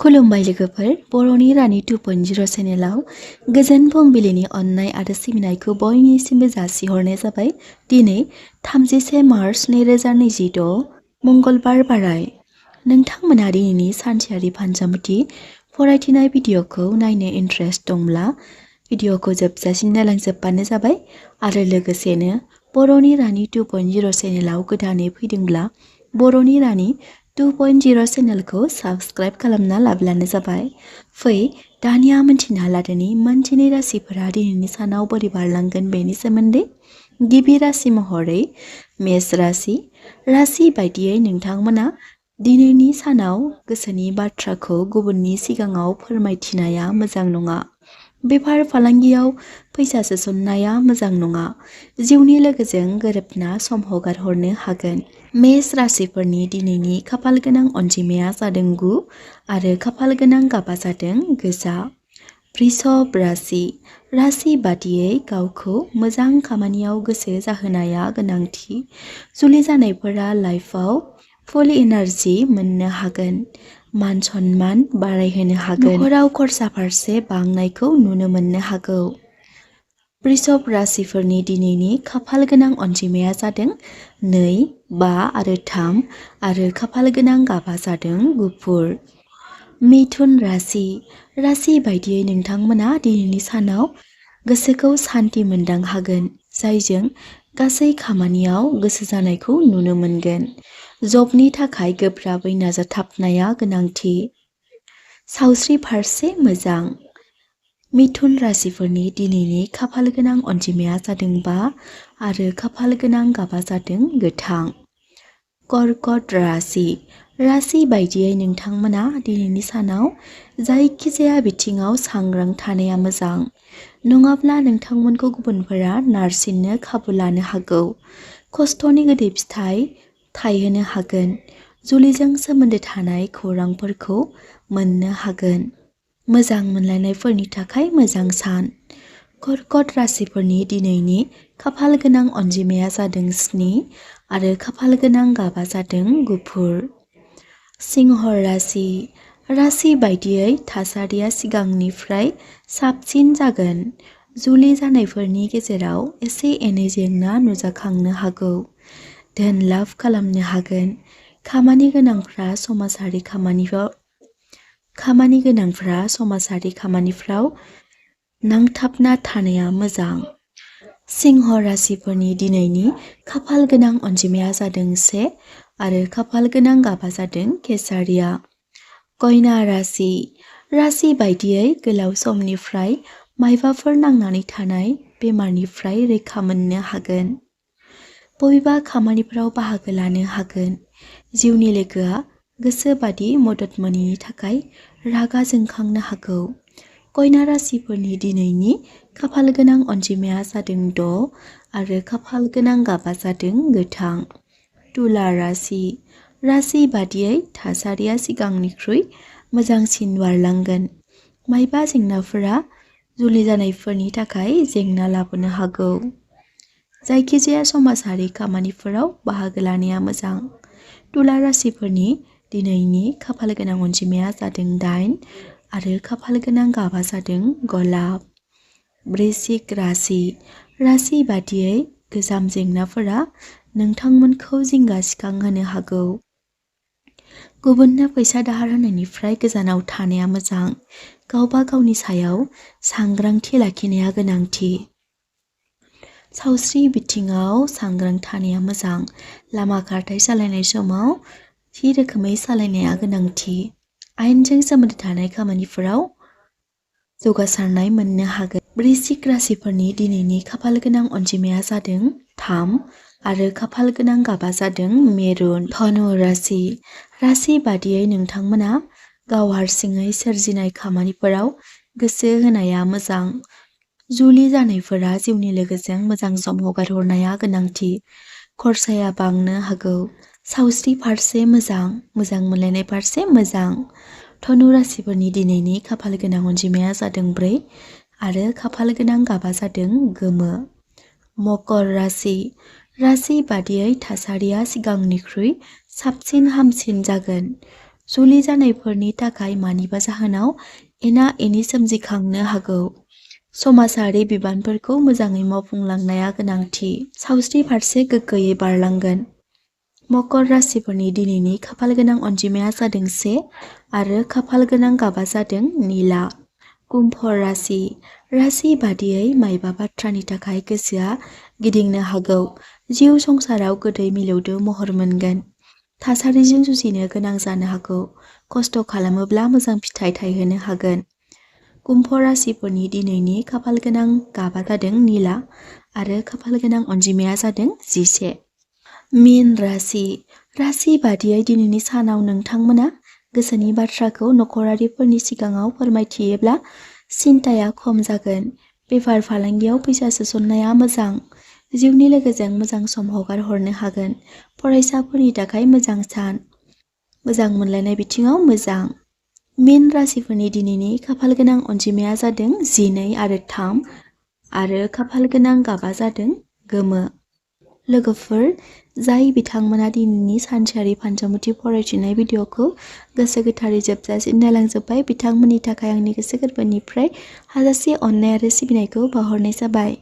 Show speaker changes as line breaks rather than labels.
खुलुमबाय लोगोफोर बर'नि रानि 2.0 चेनेलाव गोजोन फुंबिलिनि अननाय आरो सिबिनायखौ बयनिसिमबो जासिहरनाय जाबाय। दिनै 31 मार्च 2026 मंगलबार बाराय। नोंथांमोना दिनैनि सानसेयारि फानजामुथि फरायथिनाय भिडिअखौ नायनो इन्ट्रेस्ट दंब्ला भिडिअखौ जोबजासिम नायलांजोबबानो जाबाय आरो लोगोसेनो बर'नि रानि 2.0 चेनेलाव गोदानै फैदोंब्ला बर'नि रानि 2.0 चेनेलखौ साबस्क्राइब खालामना लाब्लानो जाबाय। फै दानिया मिन्थिना लादोनि मोनजिनै राशिफोरा दिनैनि सानाव बोरै बारलांगोन बेनि सोमोन्दै। गिबि राशि महरै मेष राशि। राशि बायदियै नोंथांमोना दिनैनि सानाव गोसोनि बाथ्राखौ गुबुननि सिगाङाव फोरमायथिनाया मोजां नङा। बेफार फालांगियाव फैसा सोसननाया मोजां नङा। जिउनि लोगोजों गोरोबना सम हगारहरनो हागोन। मेष राशिफोरनि दिनैनि खाफाल गोनां अनजिमाया जादों 9 आरो खाफाल गोनां गाबा जादों गोजा। वृषभ राशि। राशि बादियै गावखौ मोजां खामानियाव गोसो जाहोनाया गोनांथि। जुलि जानायफोरा लाइफआव फुल एनार्जि मोननो हागोन। मान सन्मान बारायहोनो हागोन। नखराव खरसा फारसे बांनायखौ नुनो मोननो हागौ। वृषभ राशिफोरनि दिनैनि खाफाल गोनां अनजिमाया जादों 2, 5 आरो 3 आरो खाफाल गोनां गाबा जादों गुफुर। मिथुन राशि। राशि बायदियै नोंथांमोना दिनैनि सानाव गोसोखौ सान्ति मोनदां हागोन, जायजों गासै खामानियाव गोसो जानायखौ नुनो मोनगोन। जबनि थाखाय गोब्राबै नाजाथाबनाया गोनांथि। सावस्रि फारसे मोजां। मिथुन राशिफोरनि दिनैनि खाफाल गोनां अनजिमाया जादों 5 आरो खाफाल गोनां गाबा जादों गोथां। कर्कट राशि। राशि बायदियै नोंथांमोना दिनैनि सानाव जायखिजाया बिथिङाव सांग्रां थानाया मोजां, नङाब्ला नोंथांमोनखौ गुबुनफोरा नारसिननो खाबु लानो हागौ। खस्थ'नि गोदै फिथाइ थायहोनो हागोन। जुलिजों सोमोन्दो थानाय खौरांफोरखौ मोननो हागोन। मोजां मोनलायनायफोरनि थाखाय मोजां सान। कर्कट राशिफोरनि दिनैनि खाफाल गोनां अनजिमाया जादों 7 आरो खाफाल गोनां गाबा जादों गुफुर। सिंह राशि। राशि बायदियै थासारिया सिगांनिफ्राय साबसिन जागोन। जुलि जानायफोरनि गेजेराव एसे एनै जेंना नुजाखांनो हागौ। धोन लाभ खालामनो हागोन। खामानि गोनांफ्रा समाजारि खामानिफ्राव नांथाबना थानाया मोजां। सिंह राशिफोरनि दिनैनि खाफाल गोनां अनजिमाया जादों 1 आरो खाफाल गोनां गाबा जादों केसारिया। कन्या राशि। राशि बायदियै गोलाव समनिफ्राय मायबाफोर नांनानै थानाय बेमारनिफ्राय रैखा मोननो हागोन। बबेबा खामानिफोराव बाहागो लानो हागोन। जिउनि लोगोआ गोसो बादि मदद मोनैनि थाखाय रागा जोंखांनो हागौ। कन्या राशिफोरनि दिनैनि खाफाल गोनां अनजिमाया जादों 6 आरो खाफाल गोनां गाबा जादों गोथां। तुला राशि। राशि बादियै थासारिया सिगांनिख्रुइ मोजांसिन बारलांगोन। मायबा जेंनाफोरा जुलि जानायफोरनि थाखाय जेंना लाबोनो हागौ। जायखिजाया समाजारि खामानिफोराव बाहागो लानाया मोजां। तुला राशिफोरनि दिनैनि खाफाल गोनां अनजिमाया जादों 8 आरो खाफाल गोनां गाबा जादों गलाब। वृश्चिक राशि। राशि बादियै गोजाम जेंनाफोरा नोंथांमोनखौ जिंगा सिखांहोनो हागौ। गुबुननो फैसा दाहार होनायनिफ्राय गोजानाव थानाया मोजां। गावबा गावनि सायाव सांग्रांथि लाखिनाया गोनांथि। सावस्रि बिथिङाव सांग्रां थानाया मोजां। लामा खारथाइ सालायनाय समाव थि रोखोमै सालायनाया गोनांथि। आयेनजों सोमोन्दो थानाय खामानिफोराव जौगासारनाय मोननो हागोन। वृश्चिक राशिफोरनि दिनैनि खाफाल गोनां अनजिमाया जादों 3 आरो खाफाल गोनां गाबा जादों मेरुन। धनु राशि। राशि बादियै नोंथांमोना गाव हारसिङै सोरजिनाय खामानिफोराव गोसो होनाया मोजां। जुलि जानायफोरा जिउनि लोगोजों मोजां सम हगारहरनाया गोनांथि। खरसाया बांनो हागौ। सावस्रि फारसे मोजां। मोजां मोनलायनाय फारसे मोजां। धनु राशिफोरनि दिनैनि खाफाल गोनां अनजिमाया जादों 4 आरो खाफाल गोनां गाबा जादों गोमो। मकर राशि। राशि बादियै थासारिया सिगांनिख्रुइ साबसिन हामसिन जागोन। जुलि जानायफोरनि थाखाय मानिबा जाहोनाव एना एनि सोमजिखांनो हागौ। समाजारि बिबानफोरखौ मोजाङै मावफुंलांनाया गोनांथि। सावस्रि फारसे गोग्गोयै बारलांगोन। मकर राशिफोरनि दिनैनि खाफालगोनां अनजिमाया जादों 1 आरो खाफालगोनां गाबा जादों निला। कुम्भ राशि। राशि बादियै मायबा बाथ्रानि थाखाय गोसोआ गिदिंनो हागौ। जिउ संसाराव गोदै मिलौदो महर मोनगोन। थासारिजों जुजिनो गोनां जानो हागौ। खस्थ' खालामोब्ला मोजां फिथाइ थायहोनो हागोन। कुम्भ राशिफोरनि दिनैनि खाफालगोनां गाबा जादों निला आरो खाफालगोनां अनजिमाया जादों 11। मीन राशि। राशि बादियै दिनैनि सानाव नोंथांमोना गोसोनि बाथ्राखौ नखरारिफोरनि सिगाङाव फोरमायथियोब्ला सिन्ताया खम जागोन। बेफार फालांगियाव फैसा सोसननाया मोजां। जिउनि लोगोजों मोजां सम हगार हरनो हागोन। फरायसाफोरनि थाखाय मोजां सान। मोजां मोनलायनाय बिथिङाव मोजां। मीन राशिफोरनि दिनैनि खाफालगोनां अनजिमाया जादों 12 आरो 3 आरो खाफालगोनां गाबा जादों गोमो। लोगोफोर, जाय बिथांमोना दिनैनि सानसेयारि पान्जामुथि फरायथिनाय भिडिअखौ गोसो गोथारै जोबजासिम नायलांजोब्बाय, बिथांमोननि थाखाय आंनि गोसो गोरबोनिफ्राय हाजासे अननाय आरो सिबिनायखौ बावहरनाय जाबाय।